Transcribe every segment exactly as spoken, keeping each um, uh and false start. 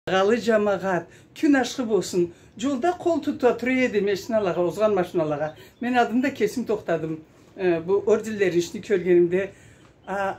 Къалы жамагъат, кюн ашхы болсун. Жолда къол тута тура эди машиналагъа, озгъан машиналагъа. Мен алдында кесим тохтадым. Э, бу орденлени ишни кёргенимде, а,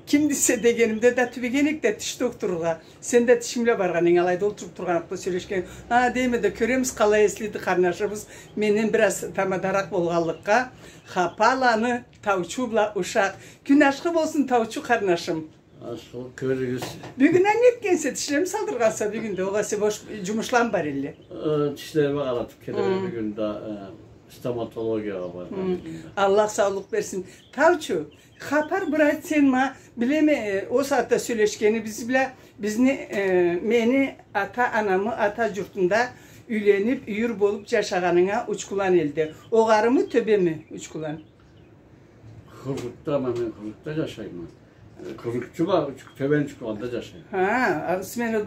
кимдисе дегенимде да, тюбегенек да тиш докторугъа. Сен да тишинг бла баргъан эдинг, алайда олтуруп тургъанлыкъда сёлешген. А, дейме да, кёремиз къалай эслиди къарнашыбыз. Менден бир аз тамадаракъ болгъанлыкъгъа. Хапаланы Таучу бла ушакъ. Кюн ашхы болсун, Таучу къарнашым. Ашхылыкъ кёрюгюз. Бюгюн а не этгенсе, тишлерими салдыргъанса бюгюн да, огъесе бош жумушламы бар элле? Э, тишлерими къаратып келеме бюгюн да, э, стоматологиягъа баргъанма бюгюн да. Аллах саулукъ берсин. Таучу, хапар бир айт сен ма, билеме, э, ол сагъатда сёлешгенибиз бла, бизни, э, мени ата-анамы ата журтунда юйленип, юйюр болуп жашагъанынга Учкулан элде. Огъарымы, тёбеми Учкулан? Хургутда, ма мен Хургутда жашайма. Э, Хургутчума, Уч-, Тёбен Учкуланда жашайма. Ха, а, мен о,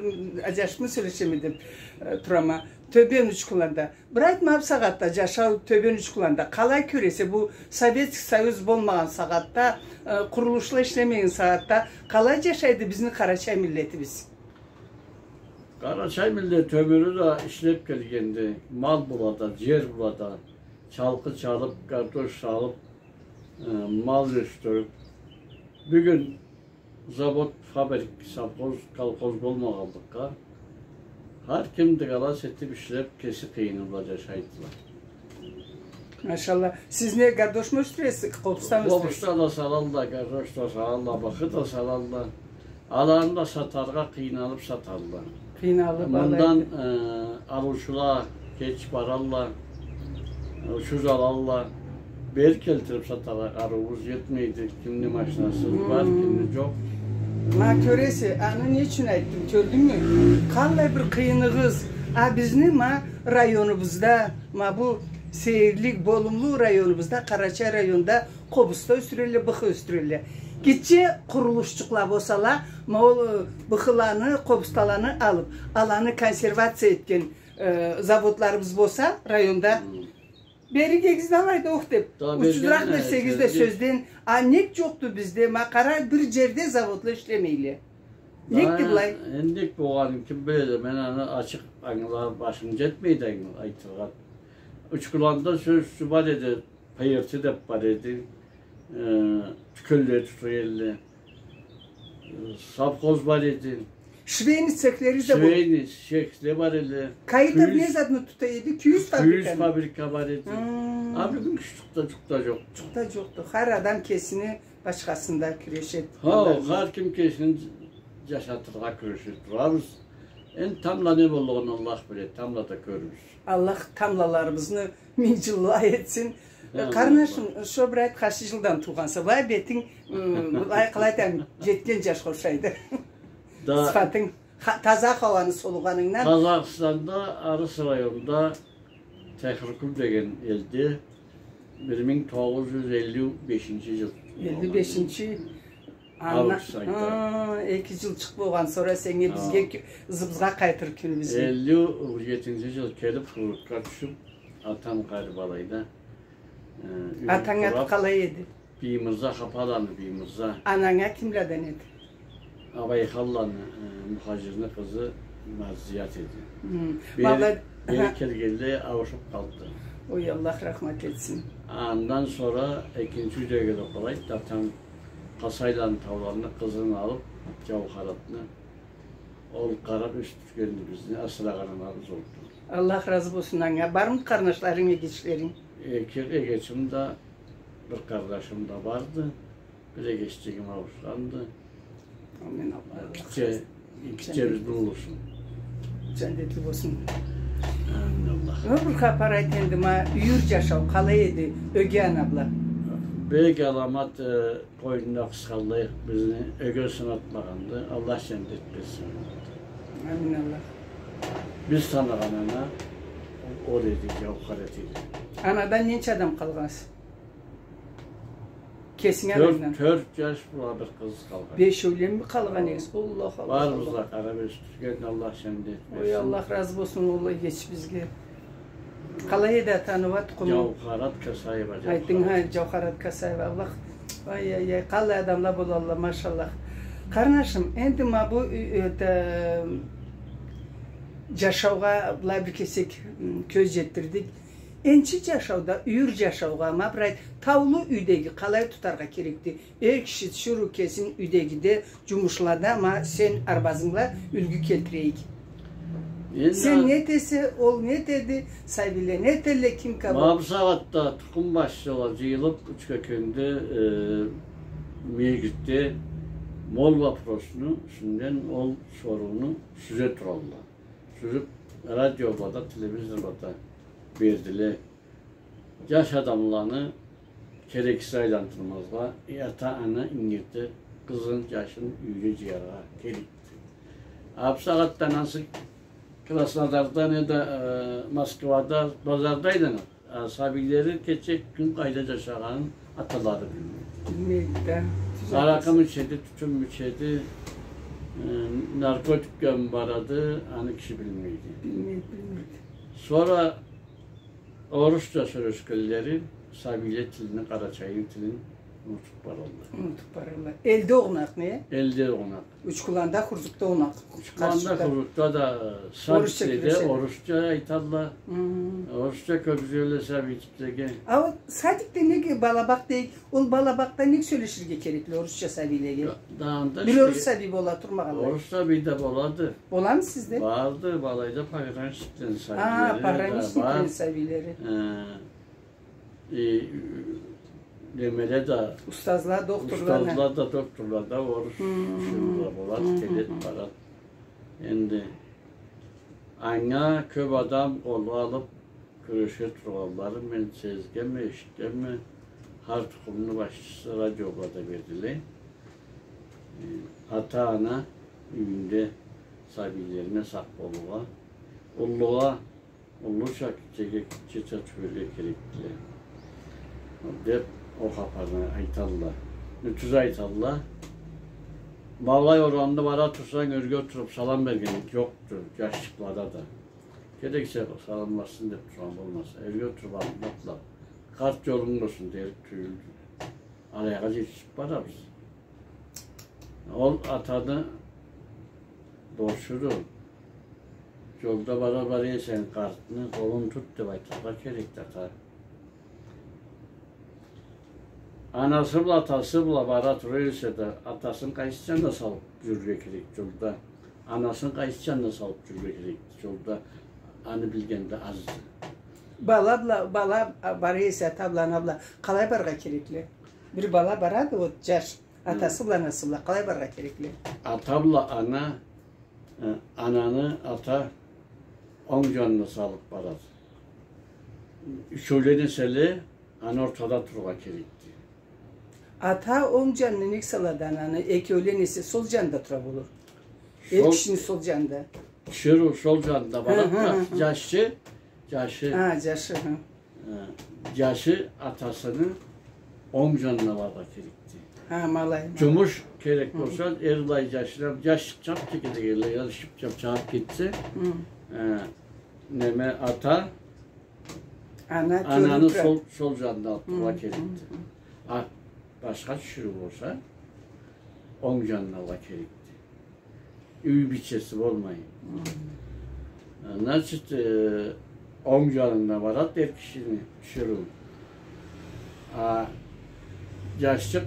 а, жашымы сёлешеме деп, э, турама. Тёбен Учкуланда. Бир айт ма, бусагъатда жашау Тёбен Учкуланда къалай кёресе, бу Советский Союз болмагъан сагъатда, э, къурулушла ишлемеген сагъатда къалай жашайды бизни къарачай миллетибиз? Къарачай миллет ёмюрю да ишлеп келгенди. Мал бола да, жер бола да, чалкъы чалып, картош салып, э, мал ёсдюрюп. Бюгюн завод, фабрик, совхоз, колхоз болмагъанлыкъгъа, хар ким дыгалас этип ишлеп, кеси къыйыны бла жашайдыла. Машалла. Сиз не, гардошму ёсдюресиз, къобуста ёсдюресиз? Къобуста да салалла, гардош да салалла, быхы да салалла. Аланы да сатаргъа къыйналып саталла. Къыйналып. Мындан, алай, э, алыучула кеч баралла, учуз алалла. Бери келтирип сатаргъа къарыуубуз жетмейди. Кимни машинасы бар, кимни жокъ. Ма кёресе, аны не ючюн айтдым, кёрдюнгмю? Къаллай бир къыйыныгъыз. А бизни ма районубузда, ма бу сейирлик, болумлу районубузда, Къарачай районда къобуста ёсдюрелле, быхы ёсдюрелле. Гитче къурулушчукъла болсала, ма ол, э, быхыланы, къобусталаны алып, аланы консервация этген, э, заводларыбыз болса районда, бери кегиз да алайда, ох деп. Учузуракъ берсегиз да сёзден, а нек жокъду бизде, ма къара, бир жерде заводла ишлемейле. Нек былай? Энди нек болгъанын ким биледи, мен аны ачыкъ ангыла, башым жетмейди ангыла айтыргъа. Учкуланда сёз бар эди, П Р Т деп бар эди, э, тюкенле тута элле, э, совхоз бар эди. Швейный цехлери да бар. Швейный цехле бар элле. Каитов не затны тута эди? Кюйюз фабриканы. Кюйюз фабрика бар эди. А бюгюн киши жукъ да, жукъ да жокъ. Жукъ да жокъду. Хар адам кесини башхасында кюрешеди. Хау, хар ким кесин жашатыргъа кюрешип турабыз. Энди тамбла не боллугъун Аллах биледи, тамбла да кёрюрбюз. Аллах тамблаларыбызны минг жылла этсин. Амин. Къарнашым, шо бир айт, къайсы жылдан туугъанса? Былай бетинг, ы, былай, къалай айтайым, жетген жашха ошайды. Да. Сыфатынг, ха-, таза хауаны солугъанынгдан. Къазахстанда, Арыс районунда Техрукум деген элде бир минг тогъуз жюз элли бешинчи жыл. Элли бешинчи. Август айда. Ха, эки жылчыкъ болгъан сора сеннге, бизге кю-, ызыбызгъа къайтыр кюнюбюзге. Элли жетинчи жыл келип, Хургутха тюшюп, атам къариб алайда, э, юй къурап. Атанг аты къалай эди? Биймырза, Хапаланы Биймырза. Ананг а кимледен эди? Абайханланы, э, Мухажирни къызы Марзият эди. Хы. Бери, бери келгенлей ауушуп къалды. Ой, Аллах рахмат этсин. Андан сора экинчи юйдегиле къалайды, атам Къасайланы Тауларны къызын алып, Жауухаратны, ол къарап ёсдюргенди бизни, асырагъан анабыз олду. Аллах разы болсун анга. Бармы къарнашларынг, эгечлеринг? Эки эгечим да, бир къарнашым да барды. Бир эгечлигим ауушханды. Амин, Аллах. Гитче, гитчебиз болсун. Жаннетли болсун. Амин, Аллах. Ма бир хапар айт энди, ма юйюр жашау къалай эди, ёге ана бла? Бек аламат, э, къойнунда къысханлай, бизни ёге сынатмагъанды. Аллах жаннет берсин. Амин, Аллах. Биз таныгъан ана ол эди, Жауухарат эди. Анадан ненча адам къалгъансыз? Кесинг анангдан. Тёрт, тёрт жаш бла бир къыз къалгъан. Бешеулемми къалгъан эдигиз? Аллах, Аллах, Аллах. Барыбыз да къарап ёсдюрген, Аллах жаннет берсин. Ой, Аллах разы болсун ол эгечибизге. Къалай эди аты аны, тукъуму? Жауухарат Касаева, Жауухарат. Айтдынг, ха, Жауухарат Касаева. Аллах, ай, ай, ай, къаллай адамла болалла, машаллах. Къарнашым, энди ма бу, э, это, джашаугъа былай бир кесек, м, кёз джетдирдик. Энчи джашауда, юйюр джашаугъа, ма бир айт, таулу юйдеги къалай тутаргъа керекди? Эр киши тиширыу кесин юйдегиде, джумушлада, ма сен арбазынгла юлгю келтирейик. Энди сен а- не этесе, ол не этеди, сабийле не этелле, ким кабы. Ма бусагъатда тукъум башчыла джыйылыб, Учкёкенде, э, Мегитде ма ол вопросну юсюнден ол сорууну сюзе туралла. Сюзюб, радиолада, телевизорлада бердиле. Джаш адамланы керексиз айландырмазгъа, э, ата-ана ингирде къызын, джашын юйге джыяргъа керекди. А бусагъатда анасы Краснодарда, неда, э, Москвада, базарда айланады. А сабийлери кече-кюн къайда джашагъанын аталары билмейди. Билмейди да. Тюз айтасыз. Аракъымы ичеди, тютюнмю ичеди, э, наркотикгеми барады, аны киши билмейди. Билмейди, билмейди. Сора орусча сёлешгенлери сабийле тилни, къарачайны тилин унутуб баралла. Унутуб баралла. Элде огъунакъ, не? Элде огъунакъ. Учкуланда, Хурзукда огъунакъ. Учкуланда, Хурзукда да, э, садикледе орусча айталла. Орусча кёргюзелле сабийлеге. А ол садикде неге, балабакъ дейик, ол балабакъда нек сёлеширге керекди орусча сабийлеге? Да анда бир орус сабий бола турмагъанлай. Орус сабий да болады. Боламы сизде? Барды, былайда пограничниклени сабийлери да бар. А, пограничниклени сабийлери. Э, э, немеле да, устазла, докторла да, устазла да, докторла да орус учителла болады, келет, барат. Энди анга кёб адам къолгъа алыб кюреше тургъанларын мен сезгенме, эшитгенме, хар тукъумну башчысы радиолагъа да бердиле. Э, ата-ана юйюнде сабийлерине сакъ болургъа, уллугъа уллуча, гитчеге гитчеча тюберге керекдиле деб ол хапарны айталла. Тюз айталла. Ма былай орамда бара турсанг, ёрге туруб салам берген джокъду джашчыкълада да. Керексе саламлашсын деб тургъан болмаса, ёрге туруб алгъынлаб, къарт джолунг болсун дерик тюйюлдю. Алайгъа джетишиб барабыз. Ол атаны борчуду. Джолда бара, бара эсенг, къартны къолун тут деб айтыргъа керекди ата. Анасы бла, атасы бла бара тура эсе да, атасын къайсы джанына салыб джюрюрге керек джолда? Анасын къайсы джанына салыб джюрюрге керек джолда? Аны билген да азды. Бала бла, бала, а, бара эсе, ата бла, ана бла къалай барыргъа керекди? Бир бала барады, вот, джаш. Атасы бла, анасы бла къалай барыргъа керекди? Ата бла ана, э, ананы ата онг джанына салыб барады. Ючеулен эселе, аны ортада турургъа керекди. Ата онг джанына нек салады ананы, экеулен эсе сол джанында тура болур. Эр кишини сол джанында. Тиширыу сол джанында барады да, джашчы, джашы. Хы, хы. Э, джашы атасыны онг джанына барыргъа керекди. Хы, малай, малай. Джумуш керек болса, эр былай джашына, джаш чап текеде келе, я да шып чап чыгъыб кетсе, э, неме, ата, ана, ананы сол, сол джанында алыб турургъа керекди. А башха тиширыу болса, онг джанына алыргъа керекди. Юй бийчеси болмай. Значит, э, онг джанына барады эр кишини тиширыу. А джашчыкъ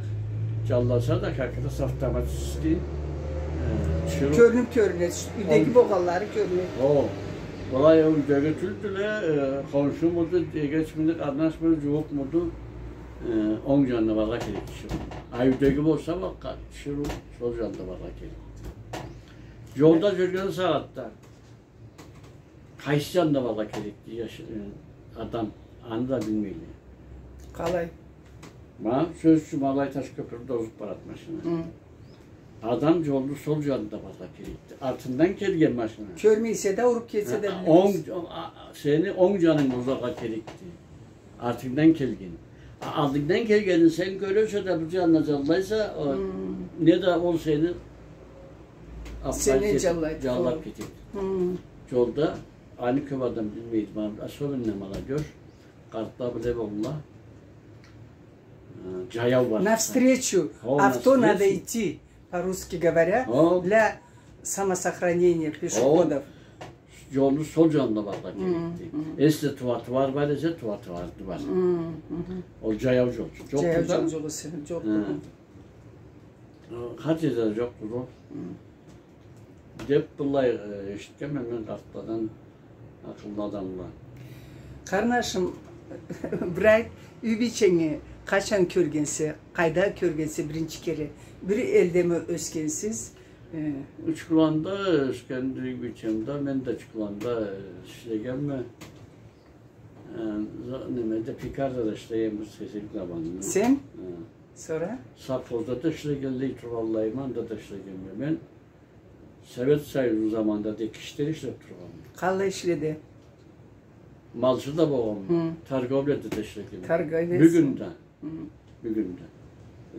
джанласа да, как раз автоматически, э, тиширыу. Кёрюнюб кёрюнеди, юйдеги болгъанлары кёрюнеди. О, былай юйдеги тюлдюле, э, хоншумуду, эгечмиди, къарнашмыды, джууукъмуду, э, онг джанына барыргъа керек тиширыу. А юйдеги болса, бакъ, тиширыу сол джанына барыргъа керек. Джолда джюрюген сагъатда къайсы джанына барыргъа керекди джаш-, э, адам, аны да билмейле. Къалай? Ма, сёз ючюн, ма алай таш кёпюрню да озуб барады машина. Хы. Адам джолну сол джанында барыргъа керекди. Артындан келген машина. Кёрмей эсе да, уруб кетсе да, билмейсиз. Онг, а, сени онг джанынг озаргъа керекди. Артынгдан келген. А, алдынгдан келгенин сен кёресе да, бир джанына джанлайса, о, не да ол сени, сени джанлайды, джанлаб кетеди. Джолда аны кёб адам билмейди, особенно молодёжь, къартла биле болурла. Э, джаяу барыргъа. Навстречу, авто надо идти. по-русски говоря, о, для самосохранения пешеходов. Джолну сол джанына барыргъа керекди. Мгм. Если тротуар бар эсе, тротуарды бар. Мгм, мгм. Ол джаяу джол. Джокъду. Джаяу джол эсе, джокъду. Хы. Хы. Хар джерде джокъду ол. Мгм. Деп былай, э, эшитгенме мен къартладан, акъыллы адамладан. Къарнашым, бир айт, юй бийченги къачан кёргенсе, къайда кёргенсе биринчи кере? Бир элдеми ёсгенсиз? Э. Учкуланда ёсгенди юй бийчем да, мен да Учкуланда, э, ишлегенме. Э, за-, немеде, пекарнада ишлегенме бир кесек заманны. Сен? Э. Сора? Совхозда да ишлегенлей тургъанлайыма, анда да ишлегенме мен. Совет Союзну заманында да эки ишле ишлеп тургъанма. Къаллай ишледе? Малчы да болгъанма. Хы. Торговляда да ишлегенме. Торговец. Бюгюн да. Хы. Бюгюн да.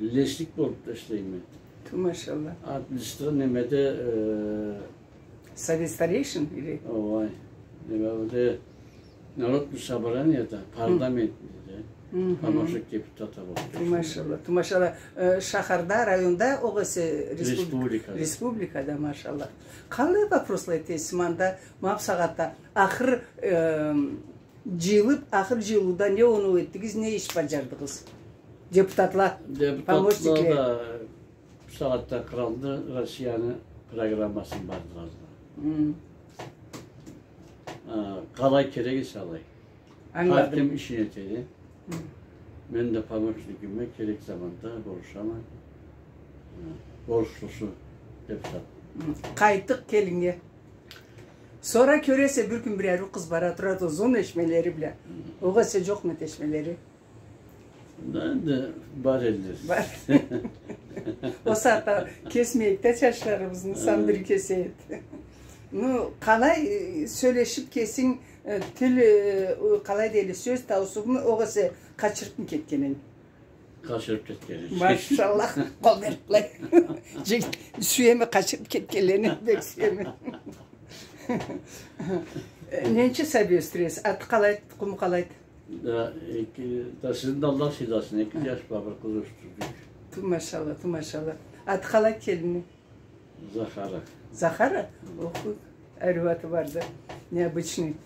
Лесник болуп да ишлейме. Ту, машалла. Администра-, немеде, э, Совет старейшин или? Ой. Неме, бу да Народный собранияда, хы, парламентде, хы, помощник депутата болуп ишлейме. Ту, машалла, ту, машалла. Э, шахарда, районда, огъесе республика-, республикада. Республикада, машалла. Къаллай вопросла этесиз анда, ма бусагъатда? Ахыр, э, джыйылып, ахыр джыйылыуда не оноу этдигиз, не иш баджардыгъыз? Депутатла, помощникле. Депутатла да бусагъатда къралны Россияны программасын бардыралла. Хы. А, къалай керек эсе алай. Ангыладым. Хар ким ишин этеди. Хы. Мен да помощникиме керек заманда болушама. Хы, болушлусу депутат. Хы. Къайтдыкъ келиннге. Сора кёресе, бир кюн бир ариу къыз бара турады, узун эшмелери бла. Хы. Огъесе джокъму эшмелери? Да, да, бар элле. Бар. Ол сагъатда кесмейик да чачларыбызны, сандыр кесейик. Ну, къалай, э, сёлешип кесинг, э, тил, э, къалай дейле, сёз таусубму, огъесе къачырыпмы кетгенинг? Къачырып кетгеним. Машалла, къол берип былай. Джек-, сюеме къачырып кетгенлени, бек сюеме. Э, ненча сабий ёсдюресиз? Аты къалайды, тукъуму къалайды? Да, эки, да, сизни да Аллах сыйласын, эки джаш бла бир къыз ёсдюрдюк. Ту, машалла, ту, машалла. Аты къалайды келинни? Захара. Захара? Хы. Оху, ариу аты барды. Необычный.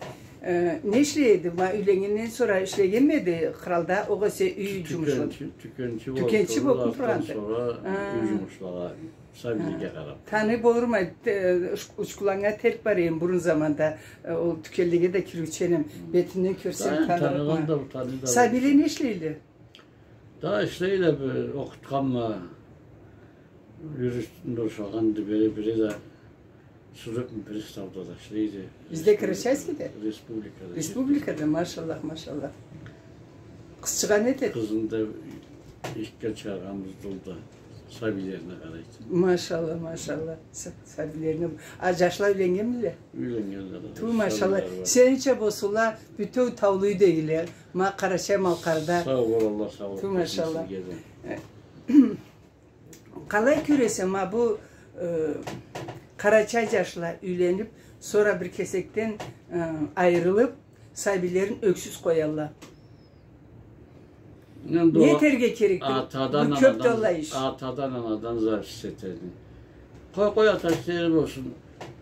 Э, не ишлей эди? Ма юйленнгенден сора ишлегенми эди къралда? Огъесе юй джумушла? Тюкенчи, тюкенчи болуп тургъанды. Тюкенчи болуп тургъанды. Сора юй джумушлагъа. Сабийлеге къарап. Таный болурма, те-, уч-, Учкуланнга терк бара эдим бурун заманда, э, ол тюкенлеге да кириучю эдим. Хы. Бетинден кёрсем, танырма. Таныгъан да, таный да. Сабийле не ишлейле? Да ишлейле, бир окъутханма, юристни бошагъанды, бири, бири да Сюрюпмю, приставда да ишлейди. Бизде Карачайскийде? Республикада. Республикада, машаллах, машаллах. Къызчыгъа не этеди? Къызын да ишге чыгъаргъанбыз, ол да сабийлерине къарайды. Машаллах, машаллах. Са-, сабийлерине. А, джашла юйленнгенмиле? Юйленнгенле да. Ту, машаллах. Сабийлери бар. Сенича болсунла, бютеу таулу юйдегиле. Ма Къарачай-Малкъарда. Сау бол, Аллах саулукъ берсин сизге да. Ту, машаллах. Э, Къалай кёресе, ма бу, э, къарачай джашла юйленип, сора бир кесекден, э, айырылып, сабийлерин ёксюз къоялла. Энди не этерге керекди? Атадан, анадан, бу кёп да аллай иш. Атадан, анадан зависит этеди. Къой, къой, атасы тери болсун.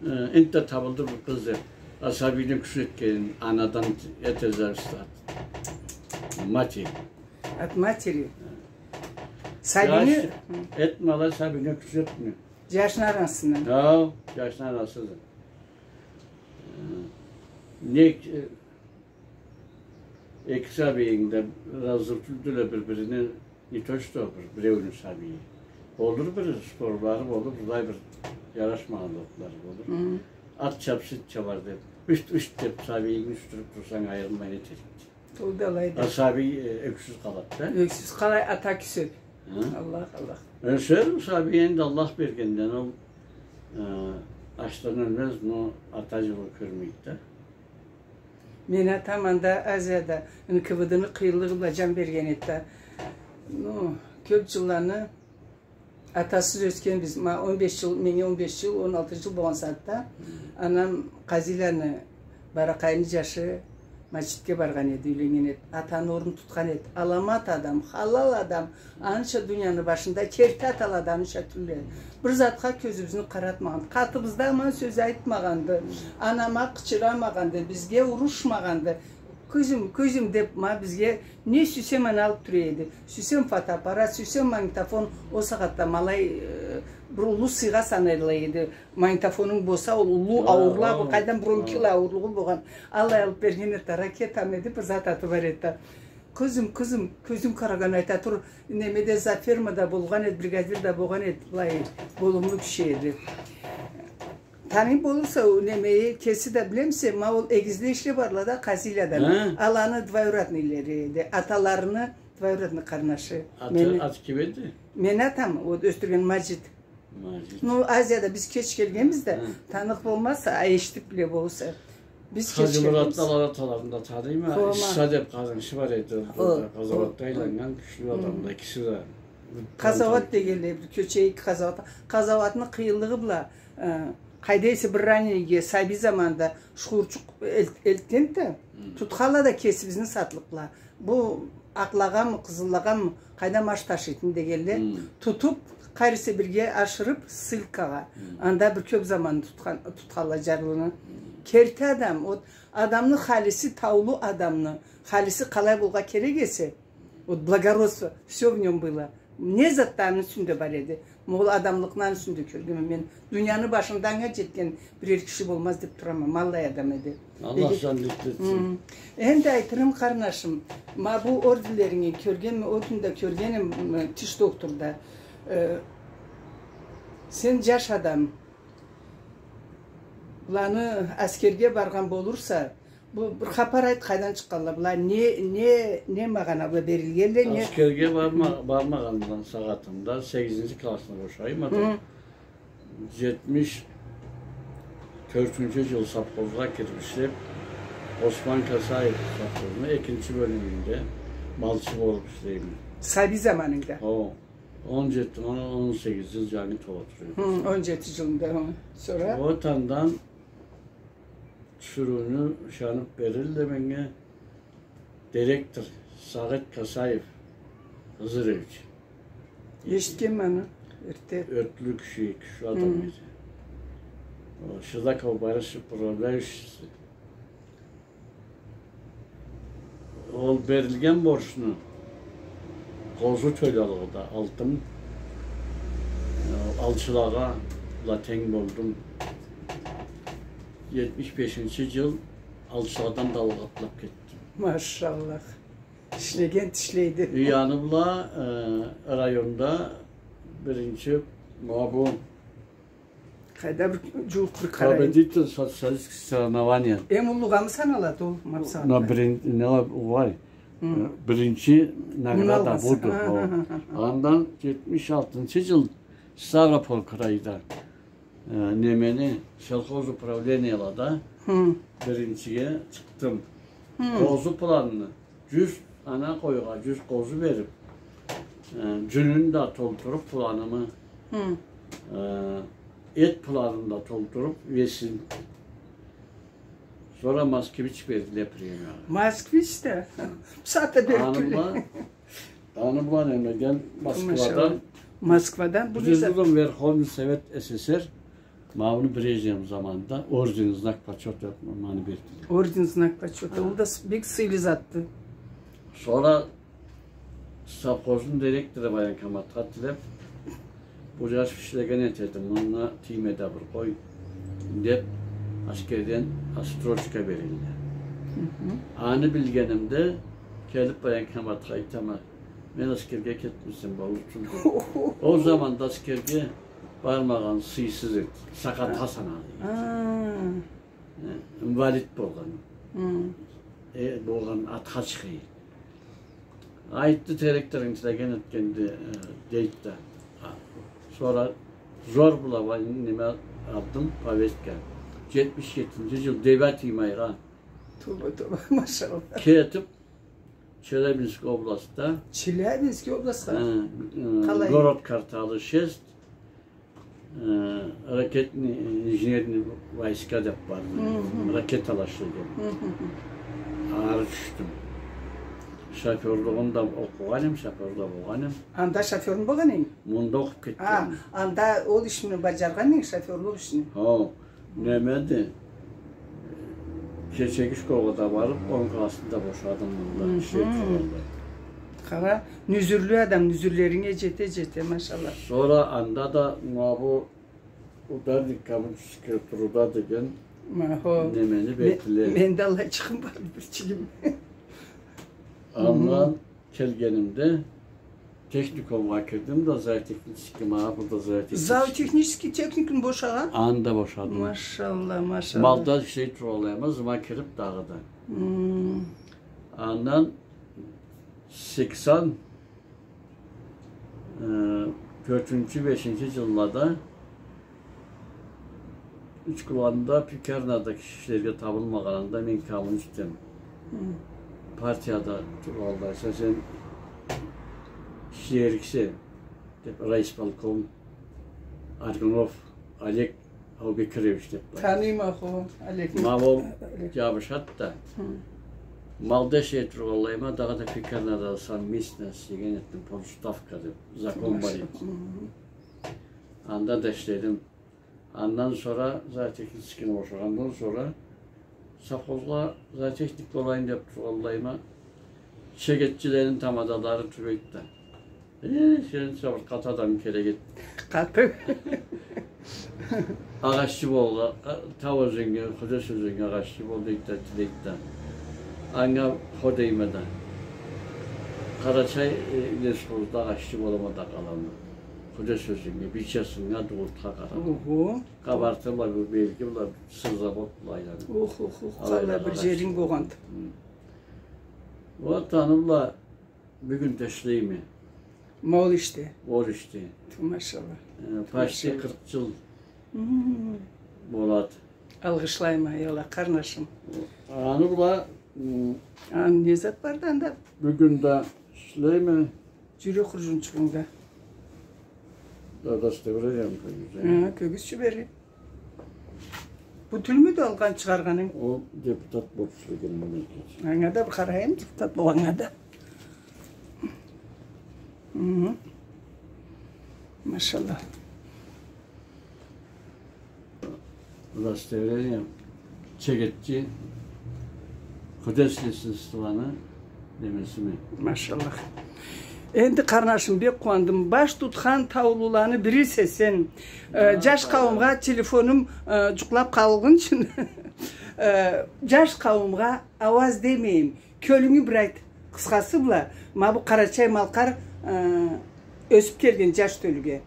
Э, энтда табылды бир къыз деп. А сабийни ёксюз этгенин анадан эте зависит от матери. От матери. Сабийни... Джаш этме алай, сабийни ёксюз этме. Джашны анасыны. Хау, джашны анасыды. Э, не, э, эки сабийинг да разы тюлдюле бир-бирине, не то что бир, биреуню сабийи. Болур бир спорлары болур, былай бир джарашмагъанлыкълары болур. Хы. Ат чапса, ит чабар деп, ышт, ышт деп сабийинги ышттырып турсанг, айырылмай не этерикди? Ол да алайды. А сабий, э, ёксюз къалады да. Ёксюз къалай, ата кюсеб. Хы? Аллах, Аллах. Ёсер сабий, энди Аллах бергенден ол, э, ачдан ёлмез, но ата джылы кёрмейди да. Мени атам анда Азияда Н К В Д-ны къыйынлыгъы бла джан берген эди да. Ну, кёб джылланы атасыз ёсгенбиз. Ма он беш джыл, меннге он беш джыл, он алты джыл болгъан сагъатда, хы, анам Къазиланы, Баракъайны джашы, Маджитге баргъан эди, юйленнген эди. Атаны орнун тутхан эди. Аламат адам, халал адам, аныча дунияны башында керти аталы адамыча тюлдю. Бир затха кёзюбюзню къаратмагъан, къатыбызда аман сёз айтмагъанды. Анама къычырамагъанды, бизге урушмагъанды. Кюзюм, кюзюм деп, ма бизге не сюйсем, аны алып тура эди. Сюйсем фотоаппарат, сюйсем магнитофон, ол сагъатда ма алай, э, бир уллу сыйгъа санайла эди. Магнитофонунг болса, ол уллу, ауурла, бу къайдан, бронхит ауурлугъу болгъан. Аллай алып берген эди, ракетамы эди, бир зат аты бар эди. Кюзюм, кюзюм, кюзюм къарагъан, айта тур, немеде, за фермада болгъан эди, бригадир да болгъан эди, былай болумлу киши эди. Таный болурса, ол немеге, кеси да билемисе, ма ол эгизле ишле барла да, Къазийлада. Аланы двоюродныйлери эди, аталарыны двоюродный къарнашы. Аты ким эди? Мени атам, ол ёсдюрген Маджит. Маджит. Ну, Азияда биз кеч келгенбиз да, таныкъ болмазса, а эшитип биле болурса. Биз кеч келгенбиз. Хаджимуратны аталарын да таныйма. Исса деп къазауатчы бар эди. Къазауатда айланнган кючлю адамла экиси да. Къазауат дегенлей, бир кёчеги къазауат. Къазауатны къыйынлыгъы бла, э, къайда эсе бир раненныйге сабий заманда шхурчукъ элт-, элтгенди да, тутханла да кесибизни сатлыкъла. Бу акълагъамы, къызыллагъамы, къайдам аш ташыйтын дегенле. Тутуп, къайры эсе бирге ашырып, ссылкагъа. Анда бир кёп заман тутхан, тутханла джарлыны. Керти адам, ол адамны халиси, таулу адамны халиси къалай болгъа керек эсе, вот благородство, всё в нём было. Не зат да аны юсюнде бар эди. Ма ол адамлыкъны аны юсюнде кёргенме мен. Дунияны башында анга джетген бирер киши болмаз деп турама. Ма аллай адам эди. Аллах джаннетде этсин. Энди айтырым, къарнашым, ма бу орденлеринги кёргенме, орден да кёргенме, тиш докторда. Э, сен джаш адам. Быланы аскерге баргъан болурса, бу бир хапар айт, къайдан чыкъгъанла была, не, не, не магъанада берилгенле, не? Аскерге барма-, бармагъан сагъатымда, сегизинчи классны бошайма да, джетмиш тёртюнчю джыл совхозгъа кирип ишлеп, Осман Касаев совхозну экинчи бёлюмюнде малчы болуп ишлейме. Сабий заманынгда? Хо. Он джети, он, он сегиз джыл джангы толтуруп. Хы, он джети джылында, хы. Сора? Ол андан тюшюрюуню ышанып бердиле меннге директор Сагъыт Касаев Хызырович. Эшитгенме аны, эртте. Ётлю киши, кючлю адам эди. Ол Шидаков Борис управляющийси. Ол берилген борчну къозу тойлалыгъында алдым. Э, алчылагъа бла тенг болдум. Джетмиш бешинчи джыл алчыладан да алгъа атлап кетдим. Машаллах. Ишлеген тишлейди. Аны бла, э, районда биринчи, ма бу Къайда бир джууукъ бир къарайым. Победитель социалистических соревнований. Эм уллугъамы саналады ол, ма бусагъатда? Бирин-, не уа-, уай. Хы. Э, биринчи награда буду. Хо. Андан джетмиш алтынчы джыл Ставрополь крайда, э, немени, сельхоз управлениелада биринчиге чыкъдым. Хы. Къозу планны Джюз ана къойгъа джюз къозу берип, э, джюнюн да толтуруп планымы, э, эт планын да толтуруп весин. Сора Москвич бердиле премиягъа. Москвич да? Бусагъатда берип турла. Аны бла, аны бла немеден, Москвадан. Москвадан бу не зат? Президиум Верховный Совет СССР Ма муну Брежнев заманында орден Знак почёта, ма муну бердиле. Орден Знак почёта. Ол да с-, бек сыйлы затды. Сора совхозну директору военкоматха тилеп, бу джаш ишлеген этеди, мынга тийме да бир къой, деп, аскерден отстрочка берилди. Аны билгенимде, келип военкоматха айтама, мен аскерге кетмесем болур эди. Ол заманда аскерге бармагъан сыйсыз эди, сакъатха санала эди. Э, инвалид болгъан. Э, болгъан, атха чыгъа эди. Айтды, директорунг тилеген этгенди, э, дейди да. А, сора зор бла неме алдым, повестка. Джетмиш джетинчи джыл, девятый майгъа. Тоба, тоба, машалла. Кетип, Челябинск областда. Челябинск областда? Э, э, къалай? Город кварталы шесть, э, ракетный, э, инженерный войска деп барды. Ракетала ишлеген. Ары тюшдюм. Шофёрлугъун да окъугъан эм, шофёр да болгъан эм. Анда шофёрмю болгъан эдинг? Мында окъуп кетгенме. А, анда ол ишни баджаргъан эдинг, шофёрлукъ ишни? Хо, немеди? Кечеги школгъа да барып, он классны да бошадым мында, иши тургъанлай. Къара, нюзюрлю адам, нюзюрлеринге джете-джете, машаллах. Сора анда да ма бу Ударник коммунистического труда деген немени бекле. Менде аллайчыгъым барды бирчигим. Андан келгенимде техникумгъа кирдим да, зоотехнический, ма бу да зоотехнический. Зоотехнический техникум бошагъан? Аны да бошадым. Машаллах, машаллах. Малда ишлей тургъанлайыма, зыма кирип дагъыда. Андан сексен Э, тёртюнчю, бешинчи джыллада Учкуланда пекарнада киши ишлерге табылмагъанында мен коммунист эм. Партияда тургъанлай, сен ишлериксе деп, райисполком Аргунов Олег Аубекирович деп бар. Таныйма, хо, Олег. Ма ол джабышады да. Малда ишлей тургъанлайыма, дагъыда пекарнада совместно ишлеген этдим, полуставка деп закон бар эди. Анда да ишледим. Андан сора зоотехническийни бошагъандан сора совхозгъа зоотехник болайым деп тургъанлайыма, чегетчилени тамадалары тюбейди да. Э, сен сабыр, къаты адам керек эди. Къаты. Агъаччы бол, а, Тау ёзеннге, Худес ёзеннге агъаччы бол дейди да, тилейди да. Анга хо дейме да. Къарачай, э, лесхозда агъаччы болама да къалама. Худес ёзеннге, Бичасыннга, Дулутха къарай. Ого. Къабарты бла, бу белги бла, сыр завод бла айланып. Ох, ох, ох, къаллай бир джеринг болгъанды. Вот, аны бла Бюгюн да ишлейме. Ма ол ишде. Ол ишде. Ту, машаллах. Э, почти къыркъ джыл болад. Алгъышлайма, аялла, къарнашым. Аны бла, м, аны не зат барды анда? Бюгюн да ишлейме. Джюрек хуржунчугъунг да. Да, удостоверением кёгюз, э? Хы, кёгюзчю бери. Бу тюлмюдю алгъан чыгъаргъанынг? Ол депутат болуп ишлегеним экен. Анга да бир къарайым, депутат болгъаннга да. Хы-хы. Машаллах. Удостоверение. Чегетчи. Худес лесниствону немесиме. Машаллах. Энди, къарнашым, бек къууандым. Баш тутхан таулуланы бирисе сен. Э, джаш къауумгъа телефонум, э, джукълап къалгъынчы. Э, джаш къауумгъа ауаз демейим. Кёлюнгю бир айт, къысхасы бла, ма бу Къарачай-Малкъар, э, ёсюп келген джаш тёлюге.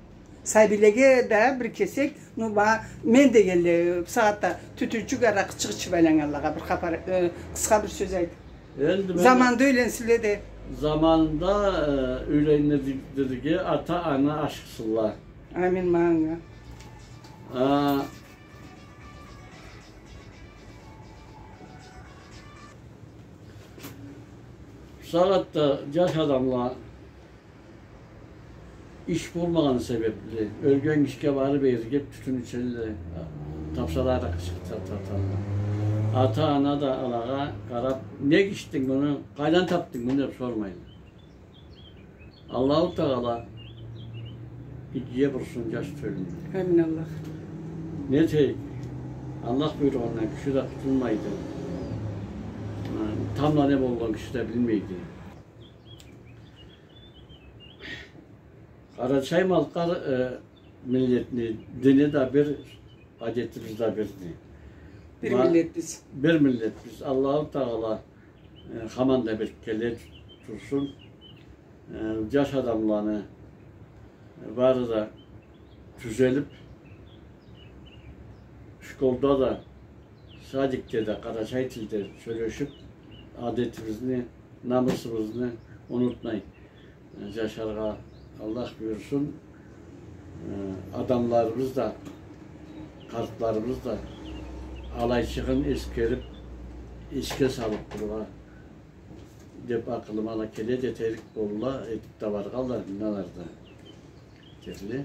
Сабийлеге да бир кесек, ну, ма, мен дегенле, бусагъатда тютюнчюк, аракъычыкъ ичип айланнганлагъа бир хапар, э, къысха бир сёз айт. Энди мен заманында юйленсинле да. Заманында, э, юйленнилирге ата-ана ашыкъсынла. Амин, ма анга. А, бусагъатда джаш адамла иш болмагъан себепли, ёлген кишиге барып эригип, тютюн ичелле, тапсала аракъычыкъ тарталла. Ата-ана да алагъа къарап, нек ичдинг муну, къайдан тапдынг муну деп сормайла. Аллаху Тагъала игиге бурсун джаш тёлюню. Амин, Аллах. Не этейик? Аллах буйругъундан киши да къутулмайды. Тамбла не болгъан киши да билмейди. Къарачай-Малкъар, э, миллетни дини да бир, адетибиз да бирди. Бир миллетбиз. Бир миллетбиз. Аллаху Тагъала, э, хаман да бириккелей турсун. Э, джаш адамланы, э, бары да тюзелип, школда да, садикде да къарачай тилде сёлешип, адетибизни, намысыбызны унутмай, э, джашаргъа Аллах буюрсун. Э, адамларыбыз да, къартларыбыз да алайчыгъын эсгерип, эсге салып тургъа деп акъылыма да келеди, этерик болурла, этип да баргъанла, мындан ары да.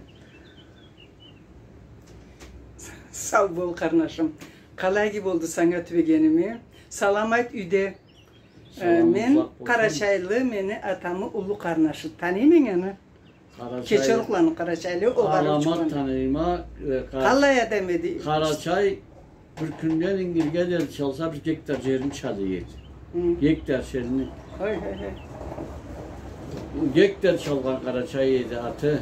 Сау бол, къарнашым. Къалай иги болду санга тюбегеними. Салам айт юйде. Э, мен къарачайлы, мени атамы уллу къарнашы. Таныйма аны? Къарачай. Кечерикланы къарачайлы, ол къарачайлы. Аламат таныйма, э, къара-, къаллай адам эди? Къарачай бир кюнден ингирге дери чалса, бир гектар жерни чала эди. Хы. Гектар жерни. Ой, ой, ой. Гектар чалгъан къарачай эди аты.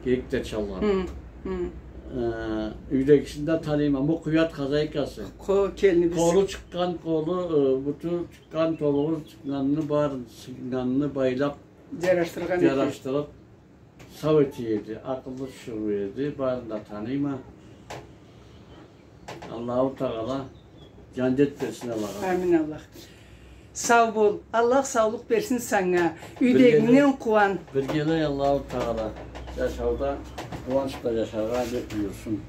Гектар чалгъан. Хы, хы. Э, юйдегисин да таныйма, Мукъуят хозяйкасы. Къо-, келинибиз. Къолу чыкъгъан, къолу, э, бютю чыкъгъан, толугъу чыкъгъанны, барын сыннганны байлап, жарашдыргъан эди. Жарашдырып, сау эте эди, акъыллы тиширыу эди, барын да таныйма. Аллаху Тагъала джандет берсин Аллах. Амин, Аллах. Сау бол. Аллах саулукъ берсин санга. Юйдегингден къууан. Биргелей Аллаху Тагъала джашауда къууанч бла джашаргъа джет буюрсун.